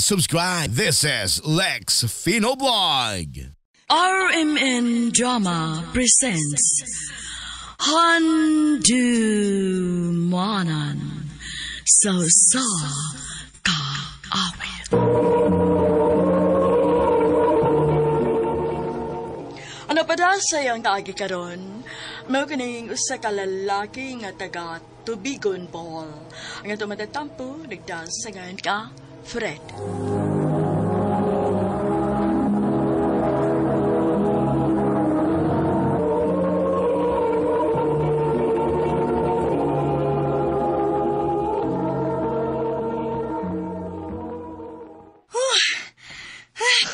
subscribe. This is Lex Fino Blog. RMN Drama presents Handumanan sa Sa Kaawit. Ano pa da sayang kaagi karon? Mao kining usa ka lalaki nga taga Tubigon, Bohol. Ang atong matatampo nagdasangan ka Fred.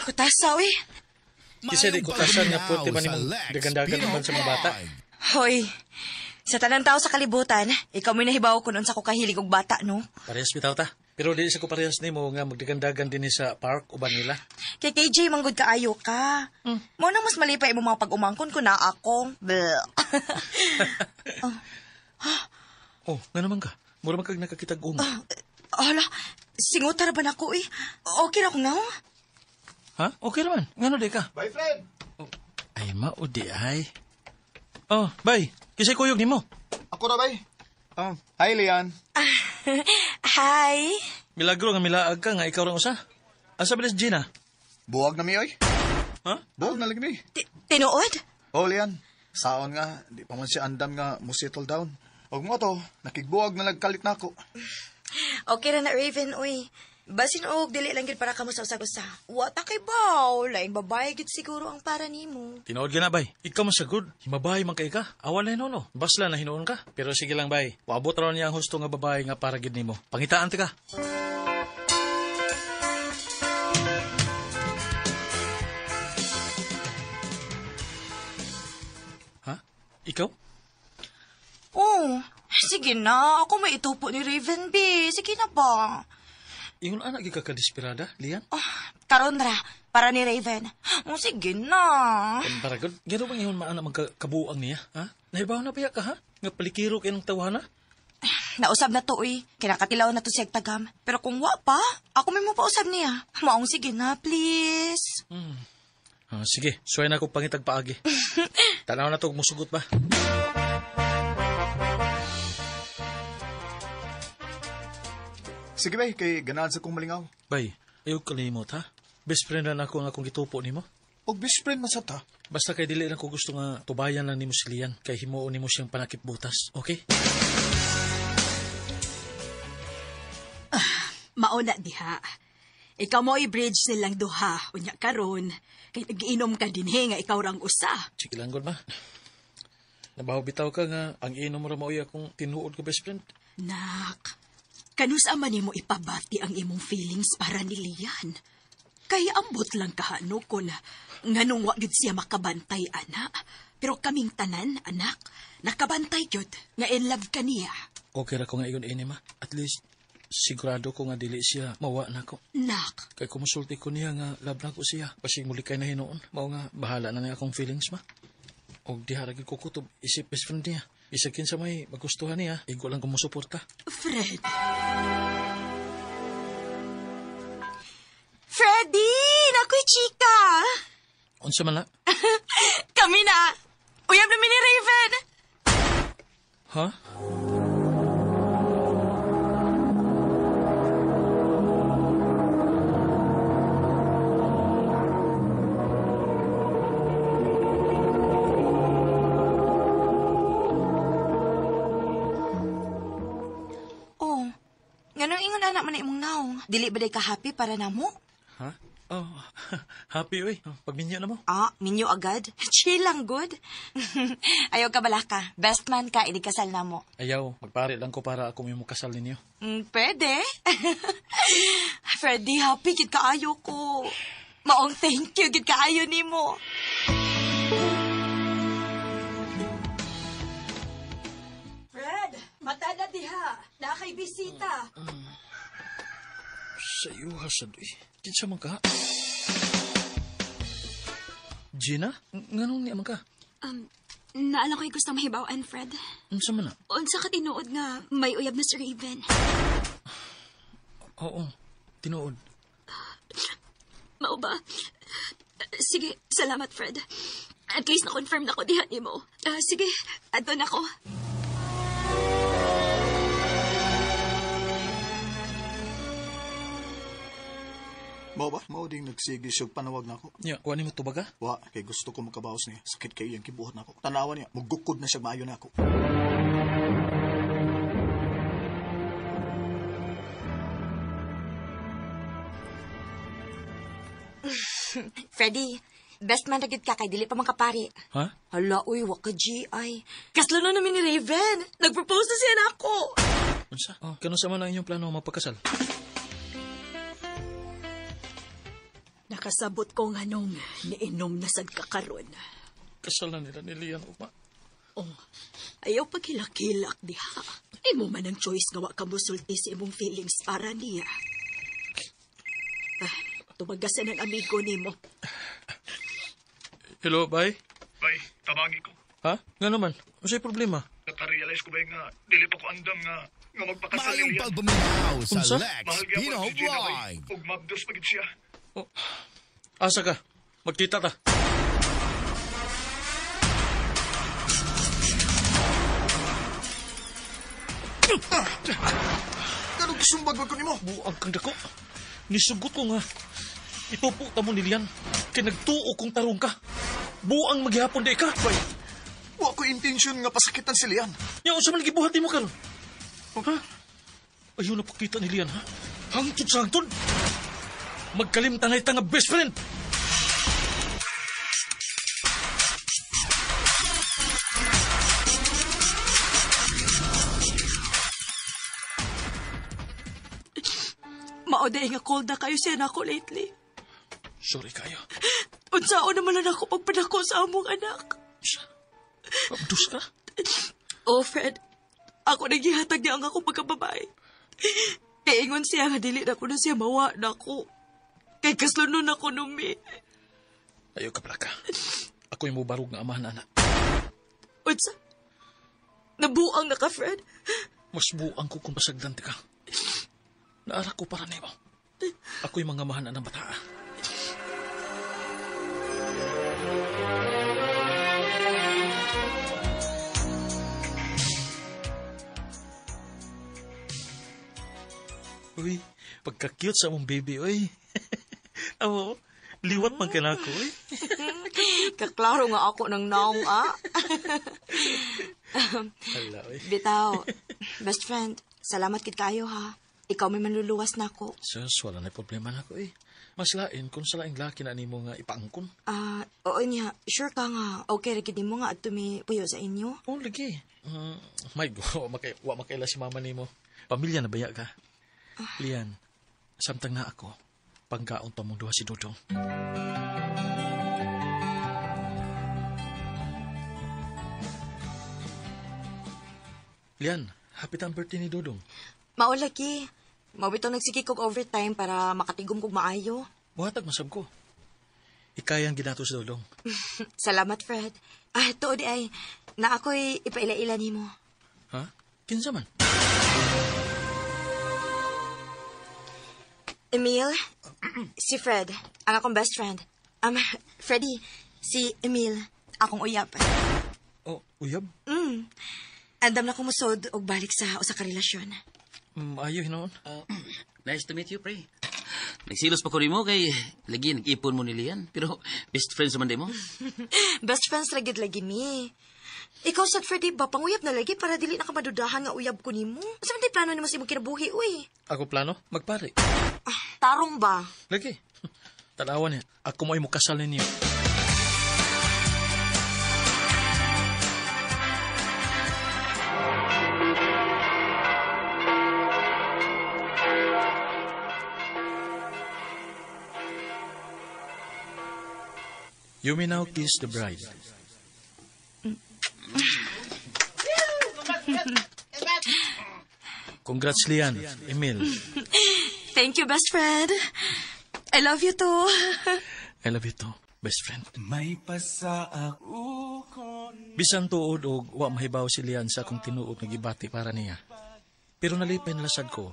Kutasa, uy. Kisa di kutasan nga puwerte man nimong dagandagan uban sa mga bata. Hoy, sa tanang tao sa kalibutan, ikaw mo'y nahibaw kung unsa ko kahilig og bata, no? Parehas bitaw ta. Pero di sa ko parehas nimo nga magdagandagan din sa park uban nila. Kay KJ, manggod kaayo ka. Mo na mas malipay imong mga pag-umangkon ko na ako. Bleh. Oh, nga naman ka. Mura man kag nakakitag uma. Hala, singutar ba na ko, eh? Okay na akong naong? Ha? Okay naman. Ngano di ka? Bye, friend. Oh. Ay, maudi ay. Oh, bye. Kisay kuyog nimo. Ako na, bay. Oh, hi, Leon. Hi. Milagro nga milaag ka nga ikaw rang usa. Asa ba Gina? Buwag na mi, oy. Ha? Buwag na lang mi. Tinuod? Oh, Leon. Saon nga, di pa man siya andam nga mo settle down. Og mo to, nakigbuwag na nagkalit na ako. Okay ra na, Raven, uy. Basin og dili lang gid para kamo sa usag-usa. Wa ta kay baw, laing babae gid siguro ang para nimo. Tinuod ka na, bay. Ikaw man sagud. Himabay man kay ka. Awan na hinuon, oh. Basla na hinuon ka. Pero sige lang, bay. Waabot raw niya ang husto nga babae nga para gid nimo. Pangitaan ti ka. Ha? Ikaw? Oh, sige na. Ako may itupo ni Raven, B. Sige na ba? Ingon anak gid ka kadesperada, Lian? Oh, karon ra, para ni Raven. Oh, sige na. Para gud, gano bang ingon maana magkabuang niya, ha? Nahibaw na paya ka, ha? Nga palikiro kay ng tawhana? Nausab na to, uy. Kinakatilaw na to siya tagam. Pero kung wa pa, ako may mapausab niya. Maong sige na, please. Ah, sige, suway na ako pangitag paagi. Tanaw na to, musugot ba? Sige, bay, kay ganahan sa kong malingaw. Bay, ayaw kalimot, ha? Best friend na ako ang akong gitupo nimo. Og best friend man sa ta. Basta kay dili lang ko gusto nga tubayan lang nimo si Lian kay himuon nimo siyang panakip butas, okay? Mauna diha. Ikaw mo i-bridge silang duha, unya karon kay nagiinom ka dinhi nga ikaw rang usa. Sige lang gud ma. Nabaho bitaw ka nga ang inom ra maoy akong tinuod ko best friend. Nak, kanus ama nimo ipabati ang imong feelings para ni Lian? Kay ambot lang kahano kon nganong wa gyud siya makabantay ana. Pero kaming tanan, anak, nakabantay gyud nga in love ka niya. Okay ra ko nga igon ini ma. At least sigurado ko nga dili siya mawa nako. Nak, Kay kumusulti ko niya nga love na ko siya. Basig muli kay na hinuon. Mao nga bahala na niya akong feelings ma. Og diha ra gyud ko kutob isip best friend niya. Bisag kinsa may magustuhan niya, igo lang ko mosuporta. Fred. Freddy! Nakoy chika! Unsa man na? Kami na! Uyab na mi ni Raven! Ha? Oh, nganong ingon anak man na imong naong? Dili ba day ka happy para namo? Ha? Oh, happy oy. Pagminyo na mo. Ah, minyo agad. Chill lang, good. Ayaw ka balaka. Best man ka, inig kasal na mo. Ayaw, magpare lang ko para ako may mukasal ninyo. Pwede. Freddy, happy gid kaayo ko. Maong thank you gid kaayo nimo. Fred, mata na diha. Nakay bisita. Sa iyo, hasad eh. Kinsa man ka? Gina? Nganong niya man ka? Naalang ko'y gusto mahibaw-an, Fred. Unsa man na? Unsa ka tinuod nga may uyab na si Raven. Oo, tinuod. Mao ba? Sige, salamat, Fred. At least na-confirm na ko diha nimo. Sige, adto na ko. Mao ba? Mao ding nagsige siya panawag nako. Nya, kuha nimo tubag ha? Wa, kay gusto ko makabaos niya. Sakit kay iyang kibuhat nako. Tanawa niya, mugukod na siya maayo nako. Freddy, best man ra gyud ka kay dili pa man kapari. Ha? Hala, uy, wa ka GI. Kaslo na namin ni Raven. Nag-propose na siya nako. Unsa? Oh, kano sa man ang inyong plano mapakasal? Nakasabot ko nga nung niinom na sad ka karon. Kasal na nila ni Lian, ugma. Oh, ayaw paghilak-hilak diha. Imo man ang choice nga wa ka mosulti sa imong feelings para niya. Ah, tumagasan ang amigo nimo. Hello, bye. Bay, tabangi ko. Ha? Nga naman, unsay problema? Nakarealize ko ba nga dili pa ko andam nga magpakasal Maayong pagbuminaw sa Unsa? Lex Pino Vlog. ug mabdos pa gid siya. Oh. Asa ka? Magkita ta. Ganong gisumbag man ko nimo? Buang kang dako. Nisugot ko nga. Itupo ta mo ni Lian. Kay nagtuo kong tarong ka. Buang maghihapon di ka. Bay, wa ko intention nga pasakitan si Lian. Nya unsa man gibuhat nimo karon? Ha? Ayaw na pakita ni Lian, ha? Hangtod sa hangtod. Magkalimtan na ita nga best friend. Mao day nga cold na kayo siya nako lately. Sorry kayo. Unsaon naman lang ako pagpadako sa among anak. Abdus ka? Oh, Fred. Ako nagihatag niya ang akong pagkababae. Kay ingon siya nga dili na ko na siya mawa na ko. Kay kaslunon ako numi. Ayaw ka plaka. Ako'y mubarog nga amahan, anak. Unsa? Nabuang na ka, Fred. Mas buang ko kung pasagdan ka. Naara ko para nimo. Ako'y mga mahan ng bataa. Uy, pagka-cute sa mong baby, uy. Amo, liwat man ka na ako, uy. Kaklaro nga ako ng naong, ah. Hala, uy. Bitaw, best friend, salamat kid kayo, ha. Ikaw may manluluwas na ako. Sus, wala na problema na ako, eh. Mas lain kung sa laing laki na nimo nga ipaangkon. Ah, oo niya. Sure ka nga. Okay, ra gid nimo nga adto mi puyo sa inyo. Oh, lagi. My God, wa makaila si mama nimo. Pamilya na baya ka. Lian, samtang na ako, panggaon pa mong duha si Dodong. Lian, happy ang birthday ni Dodong. Mao lagi. Mao bitaw nagsige kog overtime para makatigom kog maayo. Buhatag masab ko. Ikayang ginato si Dodong. Salamat, Fred. Ah, tuod di ay na ako'y ipaila-ila nimo. Ha? Kinsa man? Emil, si Fred, ang akong best friend. Freddy, si Emil, akong uyab. Oh, uyab? Andam na kumusod og balik sa usa ka relasyon. Ayo hinoon. Nice to meet you, pre. Nagsilos pa ko nimo kay lagi nag-ipon mo ni Lian. Pero best friends man di mo. Best friends ra gyud lagi mi. Ikaw sad Freddy ba panguyab na lagi para dili na ka madudahan nga uyab ko nimo. Unsa man tay plano nimo sa imong kinabuhi uy? Ako plano? Magpare. Ah, tarong ba? Lagi. Tanawan niya. Ako mo'y mukasal ninyo. You may now kiss the bride. Congrats, Lian. Emil. Thank you, best friend. I love you too. I love you too, best friend. May pasa ako kon Bisan tuod og wa mahibaw si Lian sa akong tinuod nga gibati para niya. Pero nalipay na lasad ko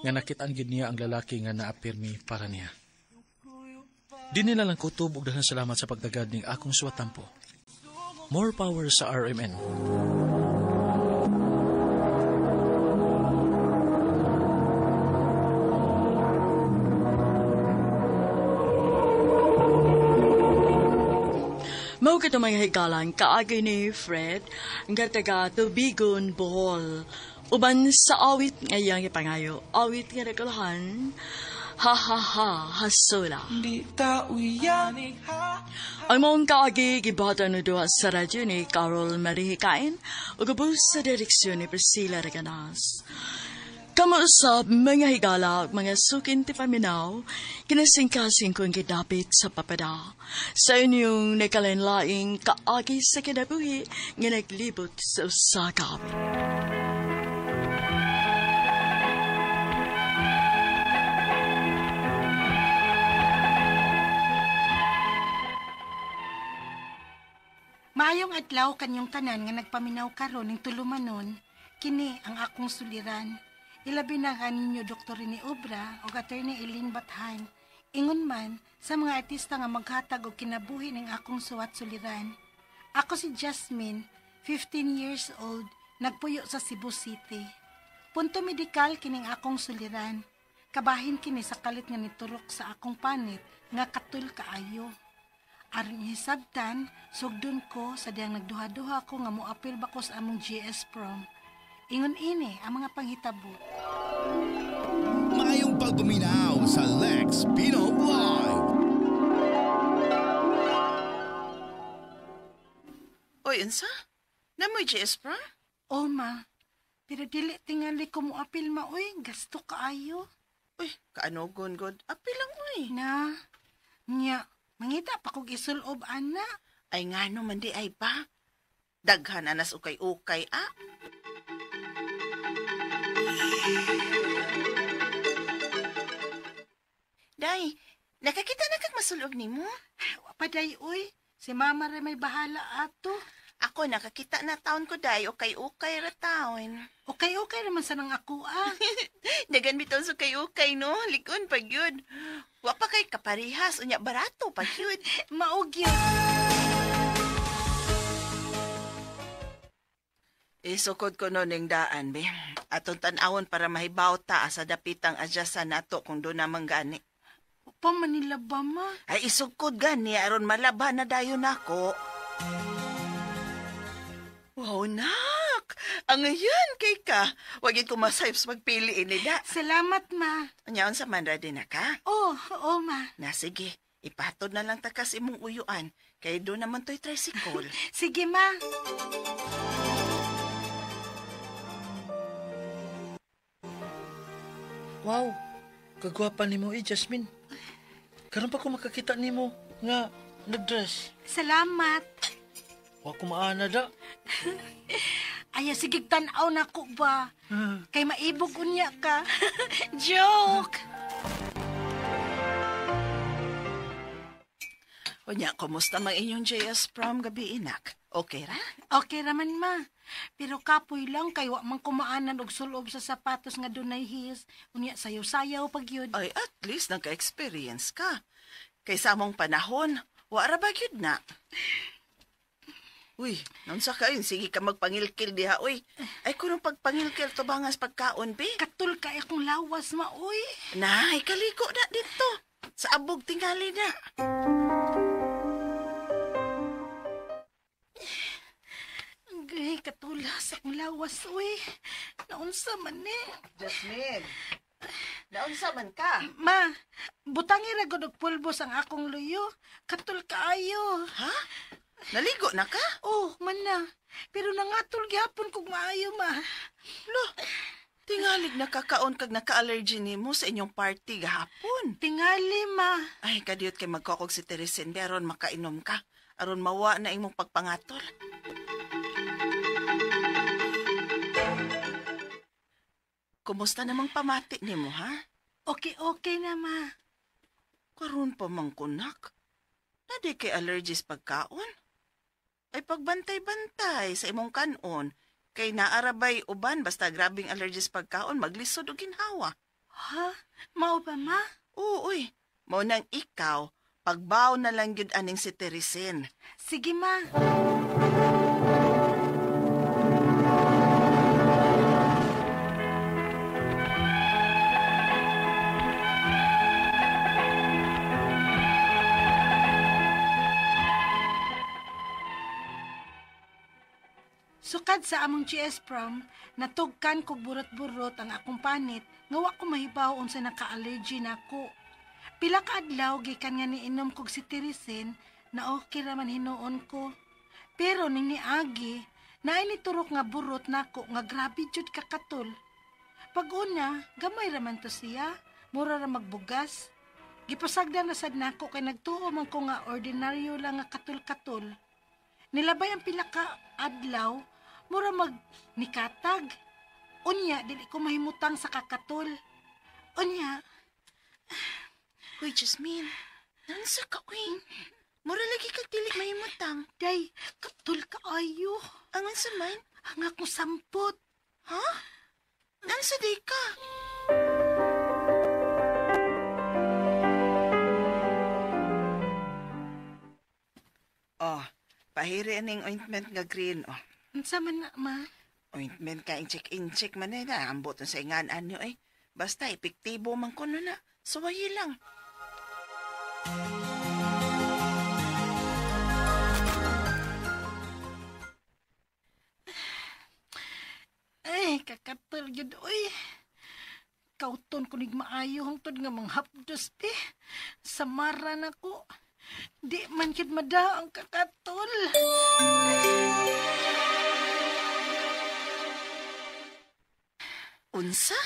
nga nakitaan gid niya ang lalaki nga naapirmi para niya. Di nila lang kutob og daghang salamat sa pagtagad ning akong suwatampo. More power sa RMN. Mao kato mga higalan kaagi ni Fred nga taga Tubigon, Bohol. Uban sa awit nga iyang ipangayo, awit nga nagkalahan, ha ha ha, hasola. Di ta uyani ha. Ang maong kaagi gibata no duha sa radyo ni Carol Marihikain ug ubos sa direksyon ni Priscilla Reganas. Kamuusap mga higala ug mga sukin ti paminaw, kinasingkasing kong gidapit sa papada. Sa inyong nagkalain-laing kaagi sa kinabuhi nga naglibot sa usa ka awit. Maayong adlaw kanyong tanan nga nagpaminaw karon ning tulumanon, kini ang akong suliran. Ilabi na kaninyo Dr. Rene Obra o Attorney Eileen Bathan. Ingon man sa mga artista nga maghatag og kinabuhi ning akong suwat suliran. Ako si Jasmine, 15 years old, nagpuyo sa Cebu City. Punto medikal kining akong suliran. Kabahin kini sa kalit nga niturok sa akong panit nga katul kaayo. Aron ihisabtan, sugdon ko sa diyang nagduha-duha ko nga moapil ba ko sa among GS prom. Ingon ini ang mga panghitabo. Maayong pagpaminaw sa Lex Pino Vlog. Oy, unsa? Namoy GS prom? O ma, pero dili tingali ko moapil ma, oy, gasto kaayo. Uy, kaanogon god, apil lang oy. Na, nya, mangita pa kog isulob, ana. Ay ngano man di ay ba? Daghan anas ukay-ukay, ah. Day, nakakita na kag masulob nimo? Paday, uy. Si mama ra may bahala ato. Ako nakakita na taon ko, day. Ukay-ukay ra taon. Ukay-ukay naman sa nang ako, ah. Dagan bitaw sa ukay-ukay, no? Likon pag yun. Wa pa kay kaparihas. Unya, barato pag yun. Maog yun. Isukod ko no ning daan, be. Atong tan-awon para mahibaw ta sa dapitang adyasan nato kung doon naman gani. Pa Manila ba, ma? Ay, isukod gani, aron malaba na dayon ako. Wow, nak! Ang ngayon, kay ka. Wag yun kumasayos magpili ini da. Salamat, ma. Anyaon sa man ready na ka? Oo, oh, ma. Na, sige. Ipatod na lang takas imong uyuan. Kay doon naman to'y tricycle. Sige, ma. Wow, kagwapa nimo Jasmine. Karon pa ko makakita nimo nga nagdress. Salamat. Wa ko maana da. Ay, sige, tan-aw na ko ba? Kay maibog unya ka. Joke! Unya, kumusta man inyong JS prom gabi, inak? Okay ra? Okay raman, ma. Pero kapoy lang kay wa man kumaanan og sulob sa sapatos nga dunay heels. Unya, sayaw-sayaw pag yun. Ay, at least nagka-experience ka. Kay sa among panahon, wa ra ba gyud na? Uy, naunsa ka yun? Sige ka magpangilkil diha, uy. Ay, kunong pagpangilkil tubangas pagkaon, be. Katul ka akong lawas, ma, uy. Nay, kaliko na dito. Sa abog tingali na. Gay, katulas akong lawas, uy. Naunsa man eh. Jasmine, naunsa man ka? Ma, butangi ra gud og pulbos ang akong luyo. Katul kaayo. Ha? Naligo na ka? Oh, man na. Pero nangatol gyapon kog maayo, ma. Lo, tingalig nakakaon kag naka-allergy nimo sa inyong party gahapon. Tingali, ma. Ay, kadiyot kay magkokog si Teresin, be, aron makainom ka. Aron mawa na imong pagpangatol. Kumusta namang pamati nimo, ha? Okay, okay na, ma. Karon pa man kunak. Nadi kay allergies pagkaon. Ay pagbantay-bantay sa imong kanon. Kay naarabay uban basta grabing allergies pagkaon maglisod og ginhawa. Ha? Mao ba, ma? Oo, uy. Mao nang ikaw, Pagbaw na lang gyud aning si Teresin. Sige, ma. Sukad sa among GS prom, natugkan kog burot-burot ang akong panit nga wa ko mahibaw unsa naka-allergy nako. Pila ka adlaw gikan nga niinom kog cetirizine na okay ra man hinuon ko. Pero ning niagi, naay niturok nga burot nako nga grabe jud kakatol. Pag una, gamay ra man to siya, mura ra magbugas. Gipasagdan na sad nako kay nagtuo man ko nga ordinaryo lang nga katul-katul. Nilabay ang pila ka adlaw, mura mag nikatag. Unya, dili ko mahimutang sa kakatol. Unya. Uy, Jasmine, nansa ka, uy. Mura lagi kag dili mahimutang. Day, katol ka ayo. Ang unsa man? Ang akong sampot. Ha? Nansa di ka? Oh, pahiri aning ointment nga green, oh. Unsa man na, ma? Ointment ka, incheck-incheck man eh. Naambot na sa ingan nyo eh. Basta, epektibo man kuno na. Suwayi lang. Ay, kakatol yun, uy. Kauton ko nig maayo hangtod nga manghapdos, eh. Samara na ko. Di man yun mada ang kakatol. Unsa?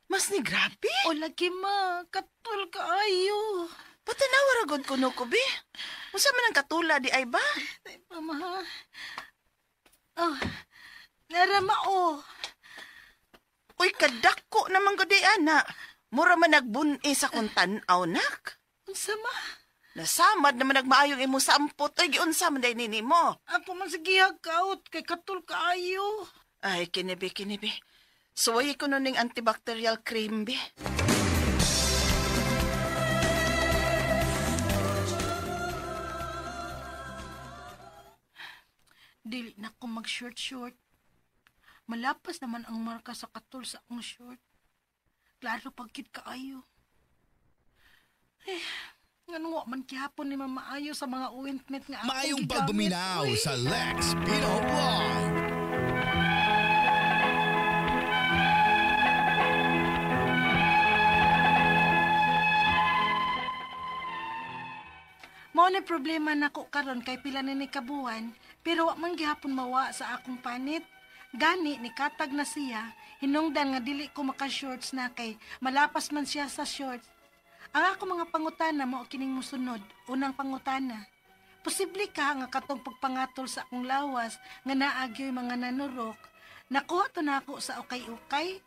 Mas ni grabe? O lagi ma, katol kaayo. Patanawa ra gud kuno ko bi. Unsa man ang katula di ay ba? Ay pa ma. Oh, narama o. Uy, kadako naman gud di ana. Mura man nagbun-i sa kong tan-aw nak. Unsa ma? Nasamad naman nagmaayong imo sampot. Uy, giunsa man day nini mo? Ako man sa gihagkaot kay katol kaayo. Ay, kinibi, kinibi. Suwayi ko nun ning antibacterial cream, be. Dili na ko mag-short-short. Malapas naman ang marka sa katol sa akong short. Klaro pagkit kaayo. Eh, ngano wa man gihapon ni Mama Ayo sa mga ointment nga akong Maayong gigamit, pagbuminaw uy. sa Lex Pino Blog. Mao ni problema nako karon kay pila na ni kabuan, pero wa man gihapon mawa sa akong panit. Gani ni katag na siya, hinungdan nga dili ko maka-shorts na kay malapas man siya sa shorts. Ang ako mga pangutana mao kining mosunod. Unang pangutana, posible ka nga katong pagpangatol sa akong lawas nga naagyoy mga nanurok, nakuha to nako sa ukay-ukay?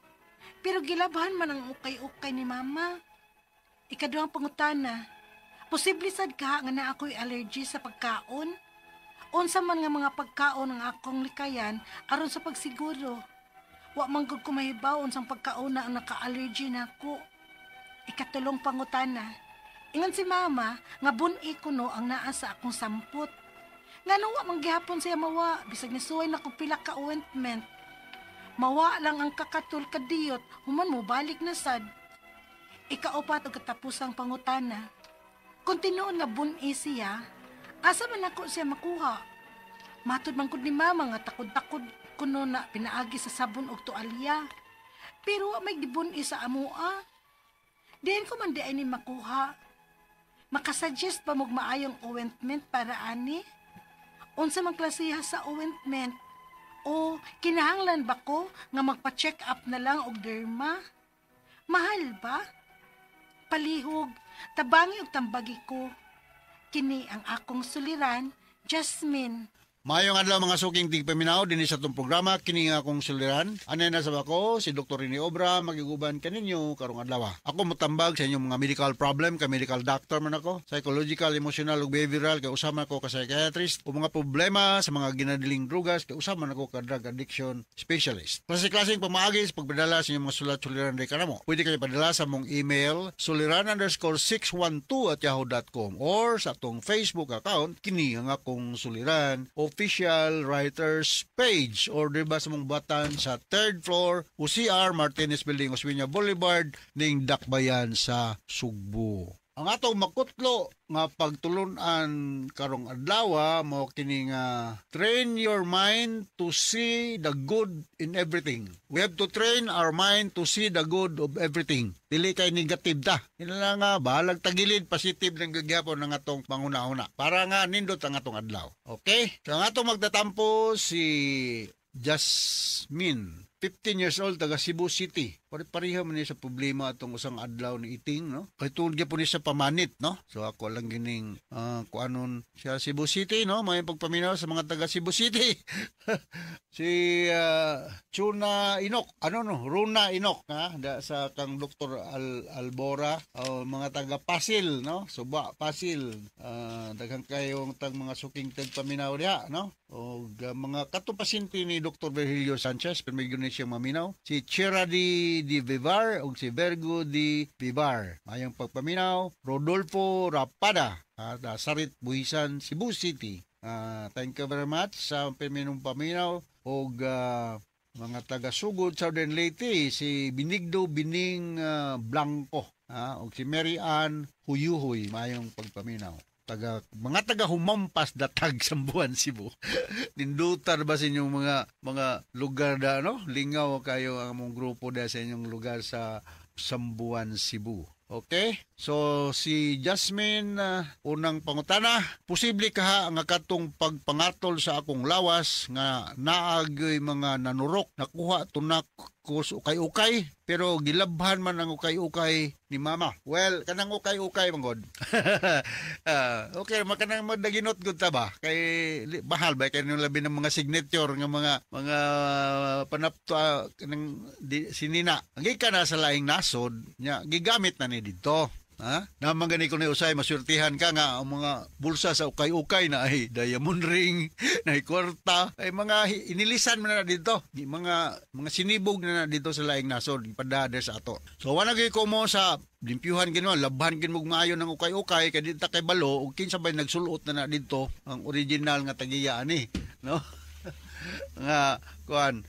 Pero gilabhan man ang ukay-ukay ni mama. Ikaduhang pangutana, posible sad ka nga naa ako'y allergy sa pagkaon? Unsa man nga mga pagkaon ang akong likayan aron sa pagsiguro. Wa man gud ko mahibaw unsang pagkaon na ang naka-allergy nako. Ikatulong pangutana, ingon si mama nga bun-i kuno ang naa sa akong sampot. Ngano wa man gihapon siya mawa bisag nisuway na ko pila ka ointment. Mawa lang ang kakatul kadiyot human mo balik na sad. Ikaupat og katapusang pangutana, kung tinuon nga bun-i siya, asa man ako siya makuha? Matud man kud ni mama nga takod-takod kuno na pinaagi sa sabon og tualya. Pero wa may gibun-i sa amoa. Diin ko man di ay ni makuha. Makasuggest pa mog maayong ointment para ani? Unsa man klasiha sa ointment? O kinahanglan ba ko nga magpa-check up na lang og derma? Mahal ba? Palihog, tabangi og tambagi ko. Kini ang akong suliran, Jasmine. Maayong adlaw mga suking tigpaminaw dinhi sa atong programa kini nga akong suliran. Anay na sa ako si Dr. Rene Obra magiguban kaninyo karong adlaw. Ako motambag sa inyong mga medical problem kay medical doctor man ako, psychological, emotional ug behavioral kay usa man ako ka psychiatrist, o mga problema sa mga ginadiling drugas kay usa man ako ka drug addiction specialist. Klase-klaseng pamaagi sa pagpadala sa inyong mga sulat suliran diri kanamo. Pwede kayo padala sa mong email suliran_612@yahoo.com or sa atong Facebook account kini ang akong suliran official writers page or diba sa mong batan sa third floor UCR Martinez Building, Osmeña Boulevard ning Dakbayan sa Sugbo. Ang atong makutlo nga pagtulunan karong adlaw mao kini nga train your mind to see the good in everything. We have to train our mind to see the good of everything. Dili kay negative ta. Ina nga bahalag tagilid, positive lang gihapon ang atong panguna-una para nga nindot ang atong adlaw. Okay? So ang atong magtatampo si Jasmine, 15 years old, taga Cebu City. Pare-pareha man niya sa problema atong usang adlaw ni Iting, no? Kay tungod gyapon niya sa pamanit, no? So ako lang gining kuanon siya Cebu City, no? May pagpaminaw sa mga taga Cebu City. Si Chuna Inok, ano no? Runa Inok, ha? Da, sa kang Dr. Albora, o mga taga Pasil, no? Suba, Pasil. Daghang kayong tag mga suking tagpaminaw diha, no? O mga katupasyente ni Dr. Virgilio Sanchez, pero may siyang maminaw. Si Chera di Vivar o si Virgo di Vivar. Mayang pagpaminaw, Rodolfo Rapada, at Sarit Buhisan, Cebu City. Thank you very much sa piminong paminaw og mga taga-sugod Southern Leyte, si Benigno Bining Blanco, og si Mary Ann Huyuhoy, mayong pagpaminaw. Mga taga Humampas Datag Sambuan Cebu. Nindutar ba sa inyong mga lugar da, no? Lingaw kayo ang among grupo da sa inyong lugar sa Sambuan Cebu. Okay? So si Jasmine, unang pangutana, posible kaha nga katong pagpangatol sa akong lawas nga naagay mga nanurok nakuha tunak ko sa ukay-ukay pero gilabhan man ang ukay-ukay ni mama. Well, kanang ukay-ukay man god. Okay, makanang magdaginot gud ta ba? Kay bahal ba kay labi ng mga signature nga mga panapto kanang sinina. Ang gikan na sa laing nasod nya gigamit na ni didto. Ha? Naman gani ko ni usay masurtihan ka nga ang mga bulsa sa ukay-ukay na ay diamond ring, na ay kwarta, ay mga inilisan man na dito, mga sinibog na dito sa laing nasod ipadada sa ato. So wala gyud ko mo sa limpyuhan gino, labhan gin mo maayo ng ukay-ukay kay di ta kay balo ug kinsa bay nagsulot na dito ang original nga tagiya ani, no? Nga kuan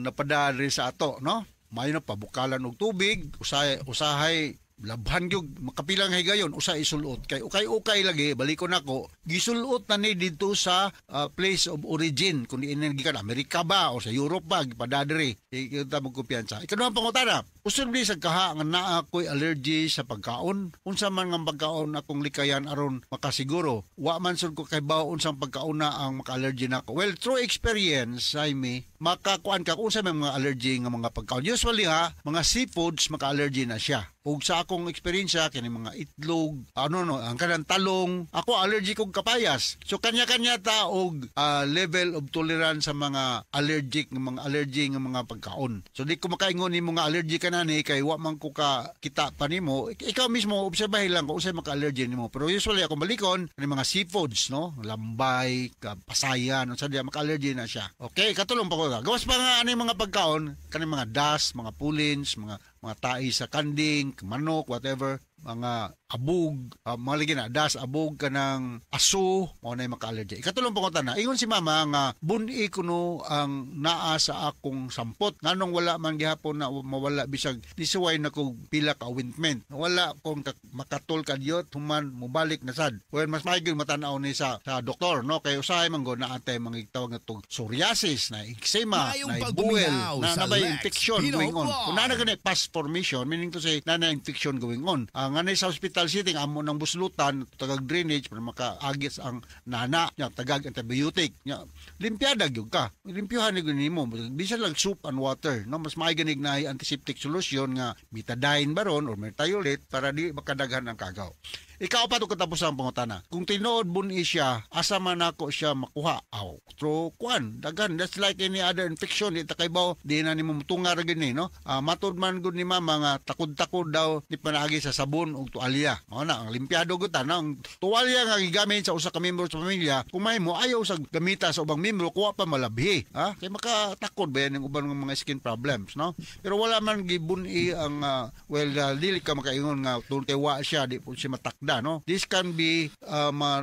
napadada sa ato, no? Maayo na pabukalan og tubig, usahay labhan gyud makapilang higayon usa isulot kay ukay-ukay lagi balikon nako gisulot na ni didto sa place of origin kun diin gikan Amerika ba o sa Europe ba gipadadiri kita magkumpiyansa. Ikaduhang pangutana, usunod sa kaha nga naa ko'y allergy sa pagkaon, unsa man nga pagkaon akong likayan aron makasiguro wa man sud ko kay-bawo unsang pagkaon na ang maka-allergy nako. Well, through experience Jaime, makakuan ka kung unsa may mga allergy nga mga pagkaon. Usually ha, mga seafoods maka-allergy na siya. Ug sa akong eksperyensya kini mga itlog, ang kanang talong, ako allergy kog kapayas. So kanya-kanya ta og level of tolerance sa mga allergic nga mga allergy nga mga pagkaon. So di ko makaingon nimo nga allergy ka na ni kay wa man ko ka kita pa nimo. Ikaw mismo obserbahin lang kung unsay maka-allergy nimo. Pero usually ako balikon kani mga seafoods, no, lambay, pasayan, unsa diya maka-allergy na siya. Okay, katulong pa ko. Gawas pa nga ani mga pagkaon, kani mga dust, mga pullens, mga tai sa kanding, manok, whatever, mga abog, mga lagi na, das, abog, kanang aso, mao na yung maka-allergy. Ikatulong pa ko tanan, ingon si mama nga buni kuno ang naa sa akong sampot. Nganong wala man gihapon na mawala bisag nisuway na kog pila ka ointment. Wala kong makatol kadyot, human mubalik na sad. Well, mas maigil matanaw ni sa doktor, no? Kay usahay man go na atay mga tawag nga tog psoriasis, na eczema, na buwel, na nabay infection going on. Kung na gani pus formation, meaning to say na infection going on. Nga sa hospital sitting amo ng buslutan tagag drainage para makaagis ang nana nya tagag antibiotic nya limpiada gyud ka, limpyuhan ni nimo bisan lang soup and water, no? Mas maayganig na antiseptic solution nga betadine baron or mertiolate para di makadaghan ang kagaw. Ikaw pa to katapos ang pangutana. Kung tinuod buni siya, asa man nako siya makuha? Aw, through kwan, daghan. That's like any other infection. Di ta kaybaw, di na nimo mutunga ra gini, no? Matud man gud ni mama nga takod-takod daw di panaagi sa sabon ug tuwalya. Mao na ang limpiado gud ta, no? Ang tuwalya nga gigamit sa usa ka membro sa pamilya, kung may mo ayaw sa gamita sa ubang membro, kuha pa malabhi, ha? Kay makatakod ba yan ang ubang mga skin problems, no? Pero wala man gibuni ang dili ka makaingon nga tungod kay wa siya, di po siya matakda, no? This can be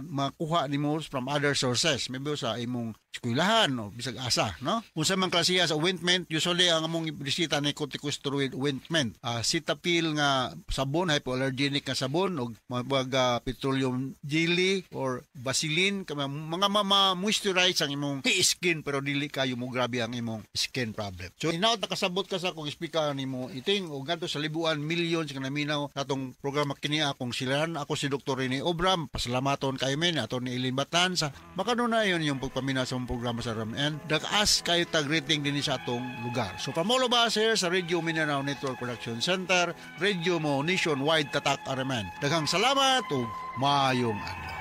makuha nimo from other sources, maybe sa imong eskwelahan o bisag asa, no? Kung sa man klasiya sa ointment, usually ang among reseta ni corticosteroid ointment, Cetaphil nga sabon, hypoallergenic nga sabon, og mga petroleum jelly or Vaseline, mga ma-moisturize ang imong skin pero dili kayo mo grabe ang imong skin problem. So inaot nakasabot ka sa akong speaker nimo iting og ngadto sa libuan millions nga naminaw atong programa kini akong silahan. Ako si Dr. Rene Obram, pasalamaton kayo men ato ni Ilin Batan sa makanunayon yung pagpaminaw sa among programa sa RMN. Dagaas kayo tag rating dinhi sa atong lugar. So from all of us here sa Radio Mindanao Network Production Center, Radio Mo Nationwide Tatak RMN. Daghang salamat ug maayong adlaw.